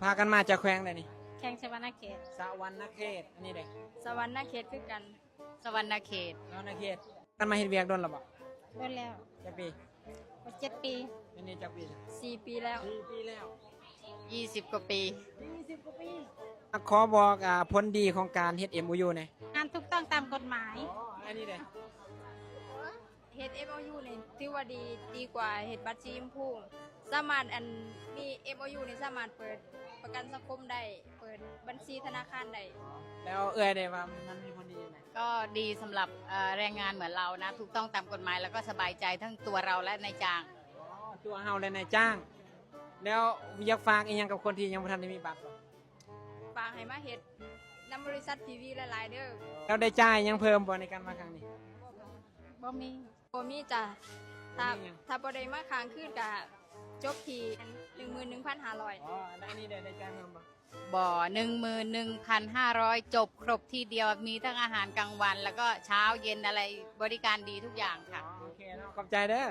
ພາກັນມາຈາກແຂວງໃດນີ້? ແຂວງສະຫວັນນະເຂດ. ສະຫວັນນະເຂດ. ອັນນີ້ເດ້? ສະຫວັນນະເຂດຄືກັນ. ສະຫວັນນະເຂດ. ສະຫວັນນະເຂດ. ກັນມາເຮັດວຽກດົນແລ້ວບໍ່? ດົນແລ້ວ. ຈັກປີ? ເຈັດປີ. ອັນນີ້ຈັກປີ? ສີ່ປີແລ້ວ. ສີ່ປີແລ້ວ. ຍີ່ສິບກວ່າປີ. ຍີ່ສິບກວ່າປີ. ຂໍບອກ ອ່າ ຜົນດີຂອງການເຮັດ ເອັມໂອຢູ ແດ່. ງານຖືກຕ້ອງຕາມກົດໝາຍ. ອໍ ອັນນີ້ເດ້? ເຮັດ ເອັມໂອຢູ ນີ້ຖືວ່າດີ ດີກວ່າເຮັດບັດສີຊົມພູ. ສາມາດ ອັນ ມີ ເອັມໂອຢູ ນີ້ສາມາດເປີດປະກັນສັງຄົມໄດ້ ເປີດບັນຊີທະນາຄານໄດ້. ແລ້ວເອື້ອຍເດ ວ່າມັນມີຜົນດີຈັ່ງໃດ? ກໍດີສຳລັບ ເອີ່ ແຮງງານເໝືອນເຮົານະ ຖືກຕ້ອງຕາມກົດໝາຍ ແລ້ວກໍສະບາຍໃຈທັງຕົວເຮົາ ແລະ ນາຍຈ້າງ. ອໍ ຕົວເຮົາ ແລະ ນາຍຈ້າງ. ແລ້ວຢາກຝາກອີ່ຫຍັງກັບຄົນທີ່ຍັງບໍ່ທັນໄດ້ມີບັດບໍ່? ຝາກໃຫ້ມາເຮັດນຳບໍລິສັດ ພີ ວີ ຫຼາຍໆເດີ. ແລ້ວໄດ້ຈ່າຍຫຍັງເພີ່ມບໍ່ໃນການມາຄັ້ງນີ້? ບໍ່ມີ. ບໍ່ມີຈ້າ. ຖ້າ ບໍ່ມີຫຍັງ. ຖ້າບໍ່ໄດ້ມາຄ້າງຄືນກະຈົບທີ່ໜຶ່ງໝື່ນໜຶ່ງພັນຫ້າຮ້ອຍ. ອໍ ອັນນີ້ໄດ້ ໄດ້ຈ່າຍເພີ່ມບໍ່? ບໍ່. ໜຶ່ງໝື່ນໜຶ່ງພັນຫ້າຮ້ອຍ ຈົບຄົບທີ່ດຽວ ມີທັງອາຫານກາງວັນ ແລ້ວກໍເຊົ້າເຢັນ ອະໄລ ບໍລິການດີທຸກຢ່າງຄ່ະ. ອໍ ໂອເຄເນາະ ຂອບໃຈເດີ.